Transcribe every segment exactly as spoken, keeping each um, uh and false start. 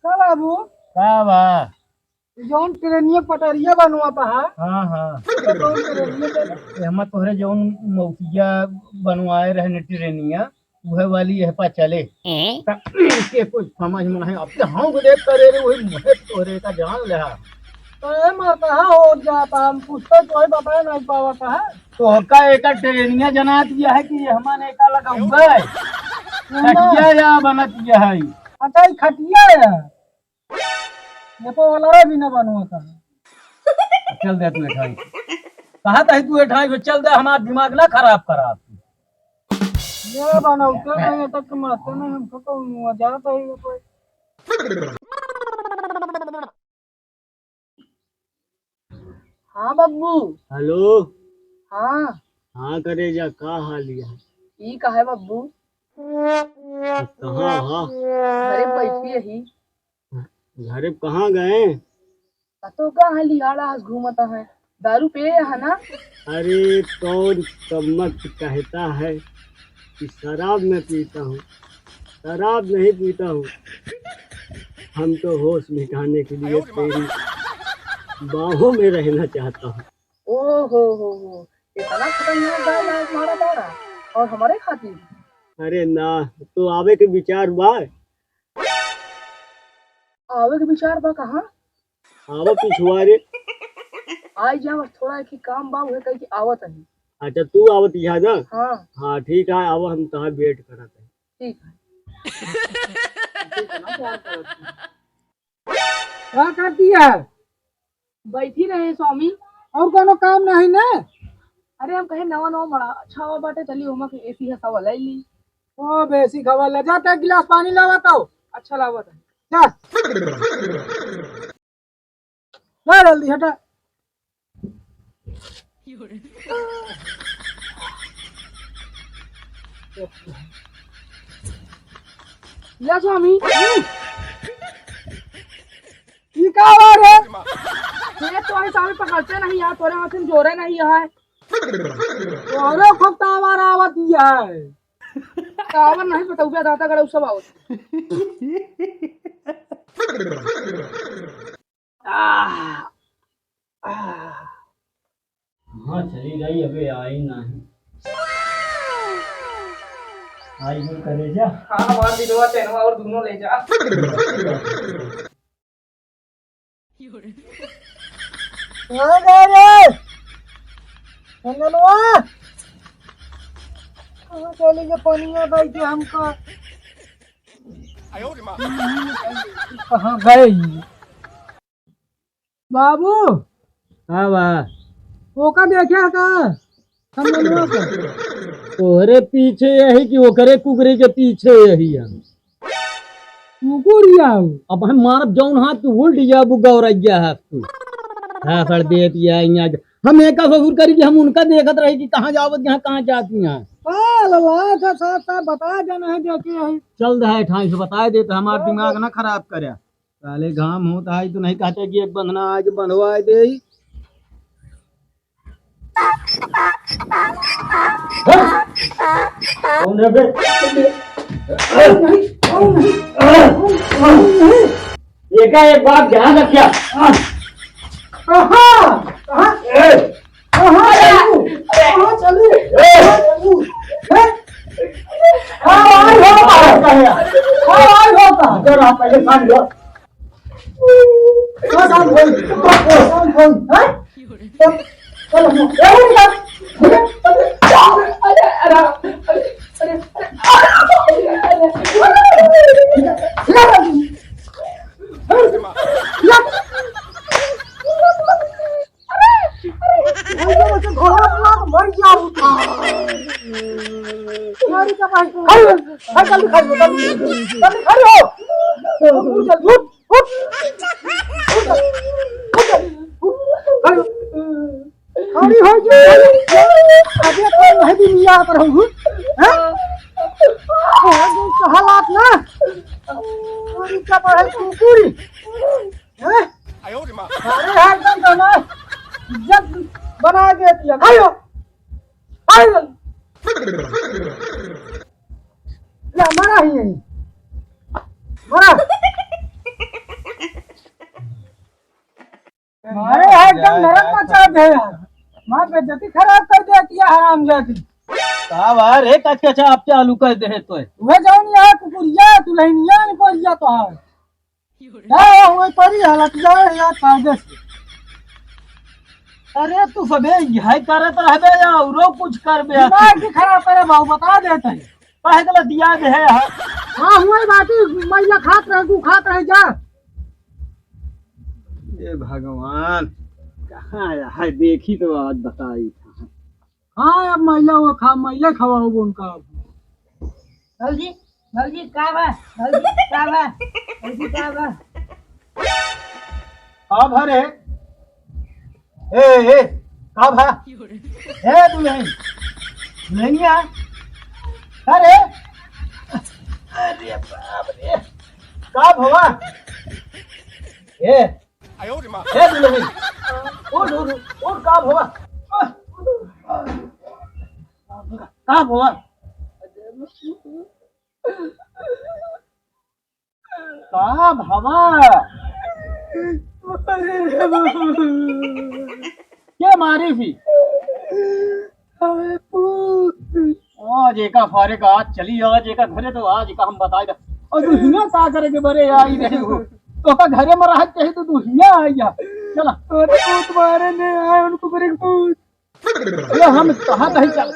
का बाबू? का बा? जौन ट्रेनिया पटरिया बनवाता है। हाँ, हाँ। तो कौन ट्रेनिया चले? ए, हम तोहरे जौन मौसिया बनवाए रहने ट्रेनिया, उहे वाली यह पा चले। हैं? त के कुछ समझ में नहीं। अब तो हम को देख करे रे, वही मुहे तोहरे का जान ले हा। तो ए मार कहाँ हो जाता, हम कुछ तो कोई बताए नहीं पावत है। तो का एकर ट्रेनिया जनात यह है कि ये हमारे का लगा हुआ है? खटिया या बनत यह है। अच्छा, ये खटिया है। ये तो वाला भी ना बनवा था। चल दे तू एठाई। कहा था तू एठाई, चल दे, हमारा दिमाग ना खराब करा। ये बनाओ, तो नहीं, तक मारते नहीं, हमको तो मजा आता है ये कोई। हाँ बब्बू। हेलो। हाँ। हाँ करेजा, का हाल है? ठीक है बब्बू। कहाँ हा? अरे बैठी यही। घरे कहाँ गए? तो कहाँ लिहाड़ा आज घूमता है? दारू पिए है ना? अरे कौन कम्मत कहता है कि शराब मैं पीता हूँ, शराब नहीं पीता हूँ। हम तो होश मिटाने के लिए तेरी बाहों में रहना चाहता हूँ। ओ हो हो हो, इतना खतरनाक गाय आज मारा तारा, और हमारे खातिर? अरे ना, तो आवे के विचार बा। आवे के विचार बा कहाँ? आवा पिछुआ रे। आई जा, बस थोड़ा एक ही काम बा, उहे कही कि आवत है। अच्छा, तू आवत यहाँ ना? हाँ। हाँ, ठीक है, आवा, हम तहार वेट करत है। ठीक है। का करती है? बैठी रहे स्वामी। और कोनो काम नहीं ना? अरे हम कहे नवा नवा बड़ा अच्छा हवा बाटे, चली ओमा के एसी है सवा ले ली। ओ बेसी खबर ले, जा एक गिलास पानी लावा तो। अच्छा लावत है। जा। जा जल्दी हटा। या स्वामी। ई का बा रे? ये तो ऐसा हमें पकड़ते नहीं यार, तोरे हाथ में जोरे नहीं है। तोरे खूब टावर आवत ही है। टावर नहीं बताऊँ, दादा गड़ा सब आवत। आह, आह। हाँ, चली गई, अबे आई नहीं। आई गुल करे जा। हाँ, हमार दिलवा चैनवा और दोनों ले जा। कहाँ गए रे? चंदनवा? कहाँ चली गए पनिया भाई के हमका? कहाँ गए? बाबू। हाँ बा। ओका देखे का? हम लोगों का। तोहरे पीछे यही कि ओकरे कुकरे के पीछे यही हम। कुकुर ही आओ। अब हम मारब जौन हाथ तू उल्ट जाबू गौरैया हाथ तू। हाँ, सर दे दिया यहाँ। हम एका ससुर करी कि हम उनका देखत रही कि कहाँ जावत यहाँ, कहाँ जाती हैं। हाँ, लल्ला, ऐसा साफ साफ बता देना है, देखे है। चल रहा है ठाई से बता दे तो हमार दिमाग ना खराब करे। साले घाम होत है तो नहीं कहते कि एक बंधना आज बंधवा दे। कौन है बे? एका एक बात ध्यान रखिया। कहाँ? कहाँ? ए! कहाँ चलू? कहाँ चलू? ए! कहाँ चलू? हैं? हाँ, आई हो, हाँ, आई हो। इधर आप पहले खान लो। का काम होई? का काम होई? हैं? चल, चल, हम, ए, उठ जा। अरे, अरे, अरे, अरे, अरे, अरे, अरे, अरे, अरे, अरे, अरे, अरे, अरे, अरे, घोड़ा अपना तो मर गया होता। अरे, क्या भाई? अरे, अरे, जल्दी खड़ी हो, जल्दी, जल्दी खड़ी हो। उठ, उठ, उठ, उठ, उठ, उठ, उठ। खड़ी हो जा। अबे तो वह भी नहीं आ रहा हूँ। हैं? हालात ना। पूरी का पढ़ाई कुकुरी। हैं? अरे यार, तुम तो ना इज्जत बना देती है। खड़ी हो। खड़ी हो। ले, मरा ही यही। मरा। नरक मचा दे यार। माँ बेइज्जती खराब कर दे किया हरामजादी। का बा रे, कच कचा आप चालू कर दे है तोय। वह जौन यहाँ कुकुरिया, दुल्हनिया, निकोरिया तो है। क्या हुआ परी हालत जाए यार कायदे से। अरे तू सबे यही करत रहबे या औरो कुछ करबे? दिमाग भी खराब करे बाबू, बता देते हैं। काहे के ला दिया दे है यार? हाँ, हुआ बाकी मैला खात रहे, तू खात रहे जा। ए भगवान, कहाँ आया है? देखी तो आज बताई था। हाँ, अब मैला हुआ खा, मैला खवाओगे उनका अब। भौजी, भौजी, का बा? भौजी, का बा? भौजी, का बा? का भा रे? ए, ए, का भा? ए, दुल्हन, दुल्हनिया, का रे? अरे बाप रे, का भवा? ए, ए दुल्हन, उठ, उठ, उठ, का भवा? का भवा? का भवा? के मारी थी? आज एका फारे का आज चली, आज एका घरे तो आज एका हम बताई दा। और तू हियाँ का करे के बरे आई रही हो? तो का घरे में रह चाहे तो तू हियाँ आई जा। चला। अरे पूत मारे ने आए उनको करे पूत। ये हम कहा नहीं चल,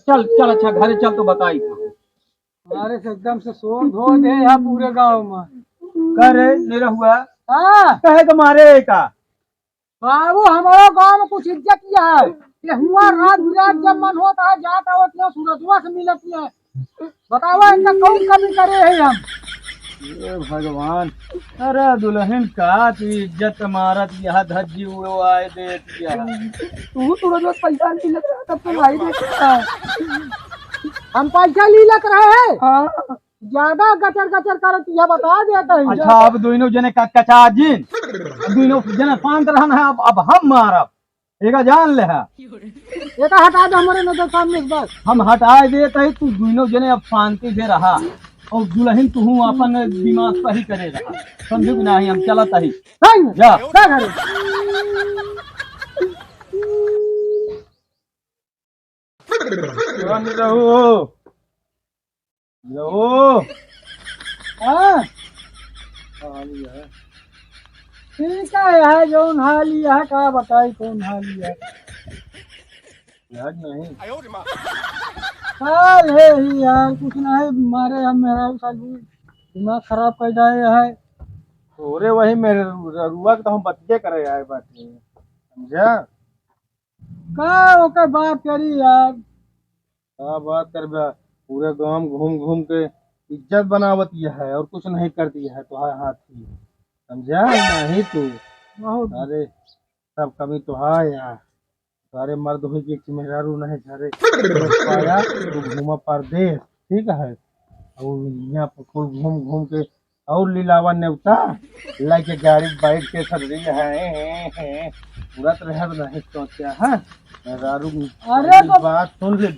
चल, चल, अच्छा घरे चल तो बताई। मारे से एकदम से शोर धो दे यहाँ पूरे गाँव में। का रे, मेरा हुआ? हाँ। कहे के मारे का? बाबू, हमारे गांव में कुछ इज्जत किया है। ये हुआ रात बिरात जब मन होता है, जाता होता है, सूरजवा से मिलती है। बतावा, इनका कौन कमी करे है हम? हे भगवान, अरे दुल्हन का तू इज्जत मारत यहाँ धज्जी उड़वाए देत यहाँ। तू सूरजवा से पैसा नहीं लेता, तब तो भाई देखता। हम पैसा ली लग रहे हैं। हाँ। ज्यादा गचर गचर करत यह बता देता है। अच्छा, अब दोनों जने कचकचा जिन, दोनों जने शांत रहना है। अब, अब हम मारब, एका जान ले है। एका हटा दे हमारे नजर सामने से बस। हम हटाए देत है, तू दोनों जने अब शांति से रहा। और दुल्हन तू हूँ अपन दिमाग सही करे रहा, समझू कि नहीं? हम चलत ही। नहीं, जा। जा घरे। कौन रहो? रहो। हाँ। हाल यह। ठीक है, यह जौन हाल यह, का बताई कौन हाल यह। याद नहीं। हाल है ही यार, कुछ नहीं, मारे हम मेरा साल दिमाग खराब कर जाए है। तोरे वही मेरे ररुआ के तो हम बतिये करे आए बाटे, समझा? का ओकर बात करी यार? का बात करबे? पूरे गांव घूम घूम के इज्जत बनावत यह है और कुछ नहीं करती है तोहार हाथ की, समझा? नहीं तू। बहुत। अरे सब कमी तो है यार। सारे मर्द हुई के एक मेहरारू नहीं सारे पाया, तू घूमा परदेश, ठीक है? और यहाँ पर कुल घूम घूम के और लीलावा नेवता लेके गाड़ी बैठ के सब रही है, हैं, हैं, उड़त रहे नहीं सोचा है। मेहरारू अरे तो बात सुन ले,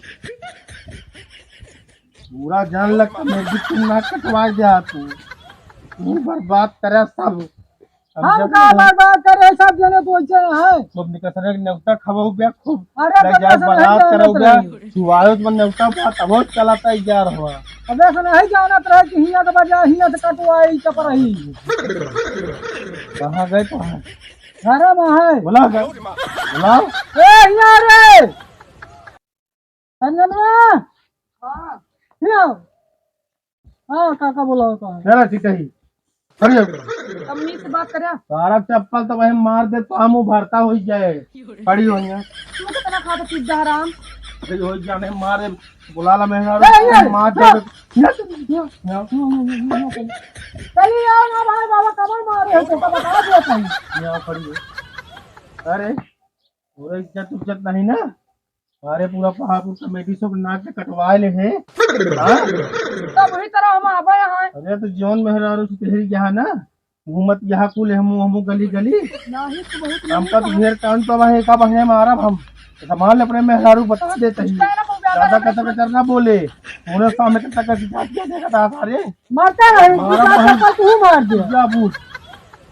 पूरा जान लग कमेटी तू ना कटवा जा तू, तू बर्बाद करे सब। हम समझा का तू? बर्बाद करे, सब जने तो ऐसे हैं। खूब निकसरे के नेवता खवाऊ बे, खूब अरे ले तो जाए कैसे नहीं बारात जानत कराऊ बे, रहे? जुआयो तो नेवता बात अब चलाता ही जा रहा। अबे से नहीं जानत रहे कि हियां के बजाय हियां से कटवाई चपराही। कहाँ गए तो हैं? घरे में है। बोला गए, बोला। ए हिया रे। अंजनवा। हाँ। हिया। हाँ, काका बोला होता है। चला, ठीक है। खड़ी हो। अम्मी से बात करा। सारा चप्पल तो वही मार दे, तो हम उभरता हो जाए। खड़ी हो यहाँ। तू कितना खाता पिज्जा हराम? खड़ी हो जाने मारे, बुला ला मेहरारू, ए, ए, मार ए। दे। चलिए आओ ना भाई, बाबा कमर मारे हो तो बता दिया था। यहाँ खड़ी हो। अरे, और इज्जत उज्जत नहीं ना? अरे पूरा पहाड़पुर कमेटी सब नाक के कटवाए ले है। हाँ? तब वही तरह हम आवे हैं। अरे तो जौन मेहरारू से तेरी यहाँ ना घूमत यहाँ कुल हमू हमू गली गली। नहीं तो बहुत हमका तो ढेर कान तो है का बहने मारब हम। संभाल अपने मेहरारू बता देते ही। ज्यादा कतर कतर ना बोले। उन्हें सामने कतर कतर जात क्या देखा था सारे। मारता है, मारा दूसरा बहन। चप्पल तू मार दे। जा बूझ।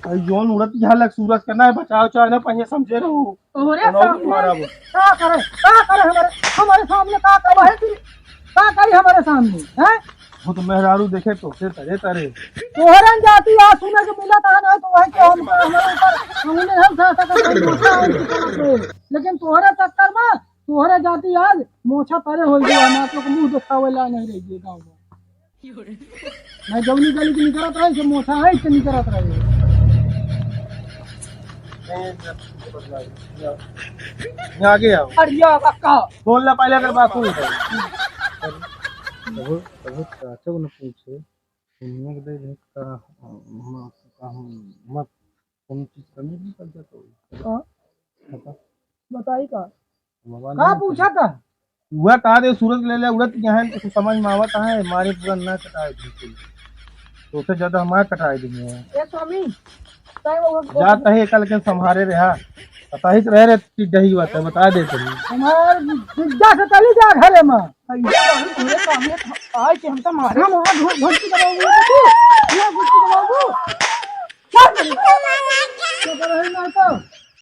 अरे जौन उड़त यहाँ लग सूरज के ना बचाव चाहे ना पहिए समझे रहू। तोहरे कौनो सामने तुम्हारा वो। का करे, का करे हमारे, हमारे सामने का करे है तेरी, का करी हमारे सामने, हैं? वो तो मेहरारू देखे तो से तरे तरे। तोहरे जाति आज सुने के मिला था ना तो वही के हम, हमारे ऊपर उंगली हम उठा सकत है, मोटा है, लेकिन तोहरे चक्कर में तोहरे जाति आज मोछा तरे हो गया, हम आप लोग मुंह दिखावे ला नहीं रही गाँव में। मैं जौनी गली के निकलत रहे, से मोछा है, से निकलत रहे। यहाँ आगे आओ। अरे या काका। बोल ना पहले अगर बात सुन। तब, तब चाचा को न पूछे, दुनिया के देख का, हम, हम, मत, कौन चीज कमी भी कर जाता हो। हाँ। बता। बताई का? भगवान का नहीं पूछा था। वह कहा दे सूरज ले ले उड़त यहाँ है, तो समझ में आवत है, मारे पूरा ना कटाए बिल्कुल। तो उसे ज्यादा हमारे कटाए देंगे। ए स्वामी, तय वो, वो जात है कल के संभारे रहा। पता ही तो रह रहे टिड्डा ही बात है, बता दे तुम। हमार टिड्डा से चली जा घरे में। ऐसे बाहर घूमे सामने आए के हम तो मारे। हम वहाँ घुस, घुस के दबाओगे तू।